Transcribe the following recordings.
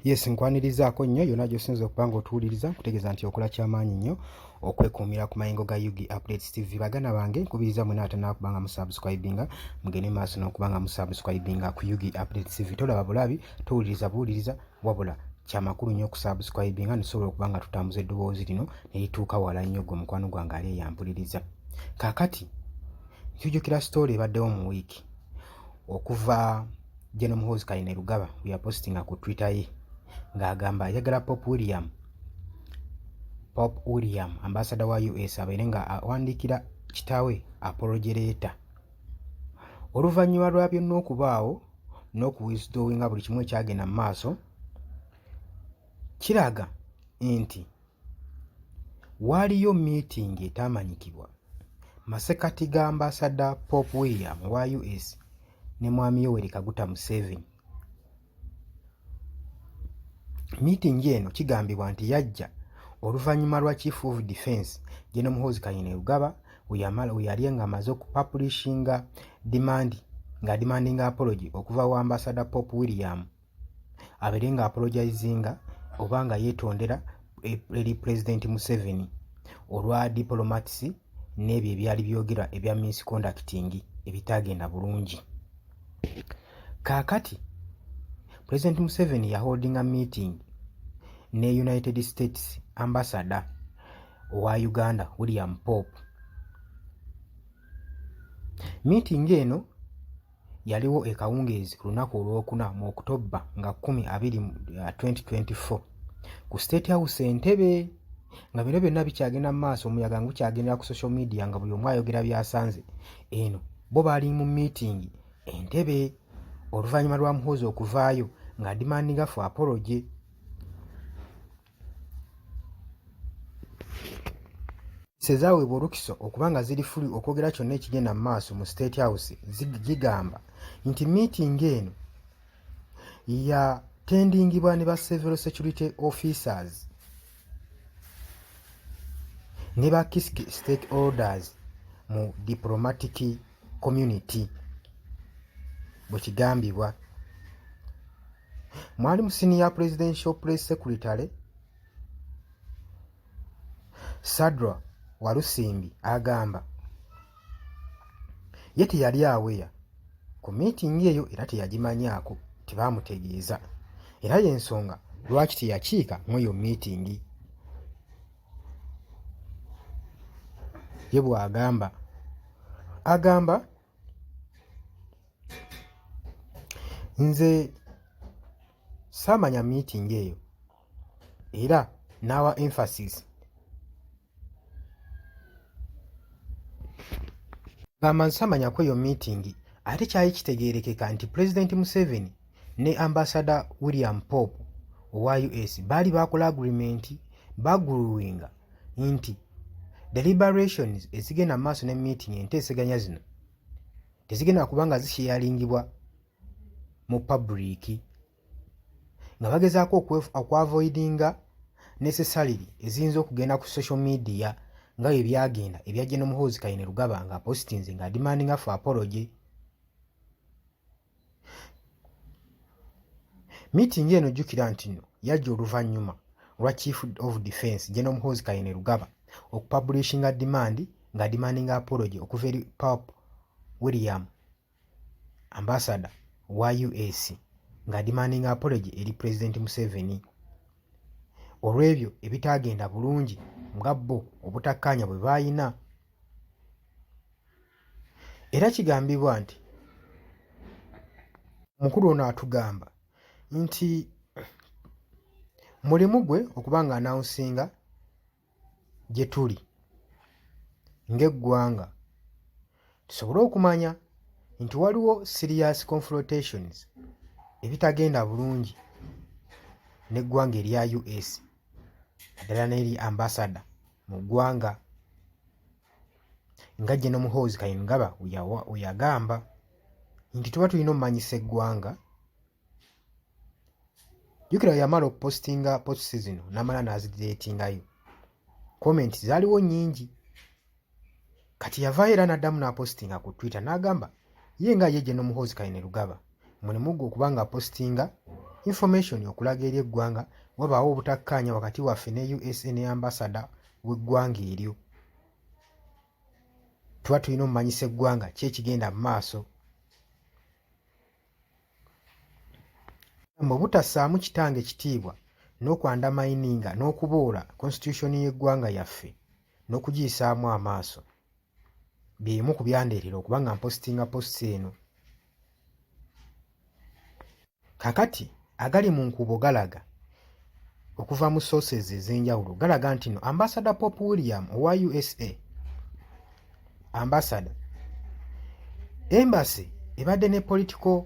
Yes, nkwanirizaako nnyo yonna gy'osinza okuba ng'otuwuliriza, nkutegeeza nti okola kyamaanyi nnyo okwekuumira ku mayengo ga UG Updates TV. Baganda bange, nkubiriza mwena atanaba kuba nga musubscribinga, mugende maaso n'okuba nga musubscribinga ku UG Updates TV. Tolaba bulabi, towuliriza buwuliriza, wabula kyamakulu nnyo okusubscribinga netusobola okuba nga tutambuza eddoboozi lino ne lituuka wala nnyo gwe mukwano gwange ali eyampuliriza. Kaakati nkijjukira sitoori ebaddewo mu wiiki okuva General Muhoozi Kainerugaba bwe yapositinga ku Twitter ye ng'agamba ayagala Pope William Pope William ambasada wa US abeere nga awandiikira kitaawe apology letter oluvannyuma lwa byonna okubaawo n'okuwisdowinga buli kimu ekyagenda mu maaso. Kiraga nti waaliyo miitingi etaamanyikibwa masekati ga ambasada Pope William owa US ne Mwami Yoweri Kaguta Museveni. Miitingi eno kigambibwa nti yajja oluvannyuma lwa Chief of Defence General Muhoozi Kainerugaba we yali ng'amaze okupapulishinga demand nga demandinga apology okuva wa ambasada Pope William abeere nga apologizinga oba nga yeetondera eri Pulezidenti Museveni olwa diplomats n'ebyo ebyali byogerwa ebya misconducting ebitaagenda bulungi. Kaakati Pulezidenti Museveni yaholdinga meeting ne United States Ambassador owa Uganda William Pope. Meeting eno yaliwo e Kawungeezi ku lunaku Olwokuna mu Okutobba nga 12 2024 ku State House e Ntebe. Nga bino byonna bikyagenda mu maaso, omuyaga nga gukyagendera ku social media nga buli omu ayogera by'asanze. Eno bo baali mu meeting e Ntebe oluvannyuma lwa Muhoozi okuvaayo nga demandinga for apology. Sezaaweebwa olukiso okuba nga ziri free okwogera kyonna ekigenda mu maaso mu State House gigamba nti meeting eno yatendingibwa ne ba several security officers ne ba key stakeholders mu diplomatic community bwe kigambibwa. Mwalimu senior presidential press secretary Sadra Walusimbi agamba ye teyali aweya ku miitingi eyo era teyagimanyaako, tebaamutegeeza era y'ensonga lwaki teyakiika mu eyo miitingi. Ye bw'agamba agamba nze saamanya miitingi eyo era n'awa emphasis gamba nsamanya kweyo meeting ate kyali kitegeerekeka nti Pulezidenti Museveni ne Ambasada William Pope owa US baali bakola agreement baguluwinga nti deliberations ezigenda mu maaso ne meeting enteeseganya zino tezigenda kuba nga zisheyaringibwa mu public nga bagezaako okwavoidinga necessarily eziyinza okugenda ku social media nga bwe byagenda ebya General Muhoozi Kainerugaba nga apositinze nga demandinga for apology. Meeting eno jjukira nti nno yajja oluvannyuma lwa Chief of Defence General Muhoozi Kainerugaba okupublishinga demand nga demandinga apology okuva eri Pope William ambasada wa US nga demanding apology eri President Museveni olw'ebyo ebitaagenda bulungi nga bo obutakkaanya bwe baayina. Era kigambibwa nti omukulu ono atugamba nti mulimu gwe okuba nga anawunsinga gye tuli ng'eggwanga tusobole okumanya nti waliwo serious confrontations ebitagenda bulungi n'eggwanga erya US naddala n'eri ambasada mu ggwanga nga General Muhoozi Kainerugaba we yagamba nti tuba tulina omumanyisa eggwanga. Jjukira bwe yamala okupositinga posts zino n'amala n'azidireetingayo, comments zaaliwo nnyingi. Kati yavaayo era n'addamu n'apositinga ku Twitter n'agamba ye nga ye General Muhoozi Kainerugaba mulimu gwe okuba nga apositinga Information okulaga eri eggwanga wabaawo obutakkaanya wakati waffe ne USA ne ambasada w'eggwanga eryo. Tuba tulina omumanyisa eggwanga ki ekigenda mu maaso. Mu butassaamu kitange kitiibwa n'okwandamayininga n'okuboola constitution y'eggwanga yaffe n'okugiyisaamu amaaso bye bimu ku byandeetera okuba nga mpositinga posts eno. Kakati agali mu nkuubo galaga okuva mu sources ez'enjawulo galaga nti no Ambassador Pope William owa USA ambassador embassy ebadde ne political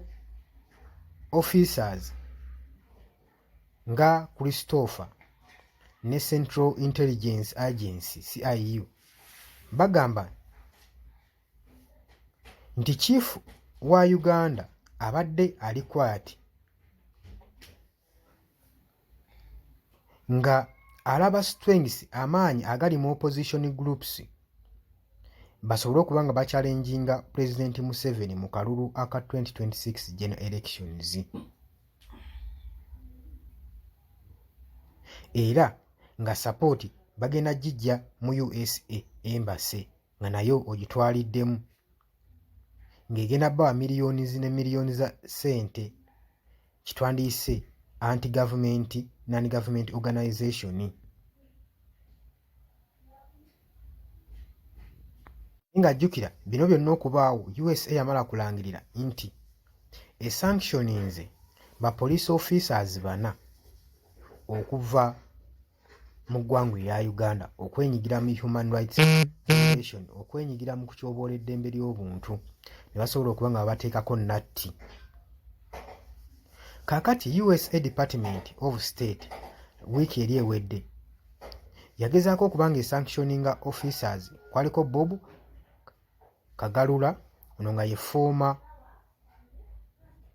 officers nga Christopher ne Central Intelligence Agency CIU bagamba nti chief wa Uganda abadde ali quiet nga alaba strengths amaanyi agali mu opposition groups basobole okuba nga bakyalenjinga Pulezidenti Museveni mu kalulu aka 2026 general elections. Era nga sapooti bagenda gijja mu USA Embassy nga nayo ogitwaliddemu ng'egenda bawa miliyoni ne miliyoni za ssente kitwandiyise anti government non government organization. Nga jjukira bino byonna okubaawo USA yamala kulangirira nti esanctioninze ba police officers bana okuva mu ggwanga erya Uganda okwenyigira mu human rights violation, okwenyigira mu kutyoboola eddembe ly'obuntu ne basobola okuba nga babateekako natti. Kaakati USA Department of State wiiki eri ewedde yagezaako okuba nga esanctioninga officers kwaliko Bob Kagalula ono nga ye former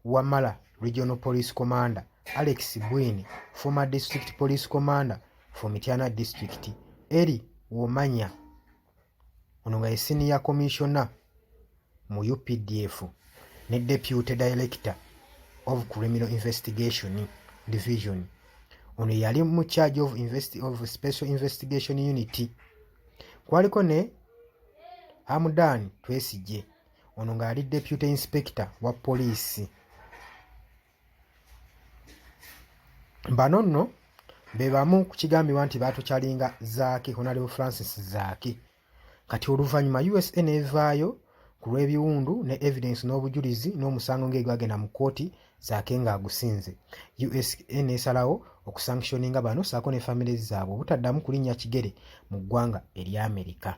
Wamala Regional Police Commander, Alex Bwine former District Police Commander for Mityana District, Eri Womanya ono nga ye Senior Commissioner mu UPDF ne Deputy Director of Criminal Investigation Division ono yali mu charge of, of Special Investigation Unit. Kwaliko ne Hamdan Twesigye ono ng'ali Deputy Inspector wa poliisi. Bano nno be bamu ku kigambibwa nti baatokyalinga Zaake, Honorable Francis Zaake. Kati oluvannyuma USA n'evaayo ku lw'ebiwundu ne evidence n'obujulizi n'omusango ng'egwagenda mu kkooti Zaake ng'agusinze. USA n'esalawo okusanctioninga bano ssaako ne famire zaabwe obutaddamu kulinnya kigere mu ggwanga erya Amerika.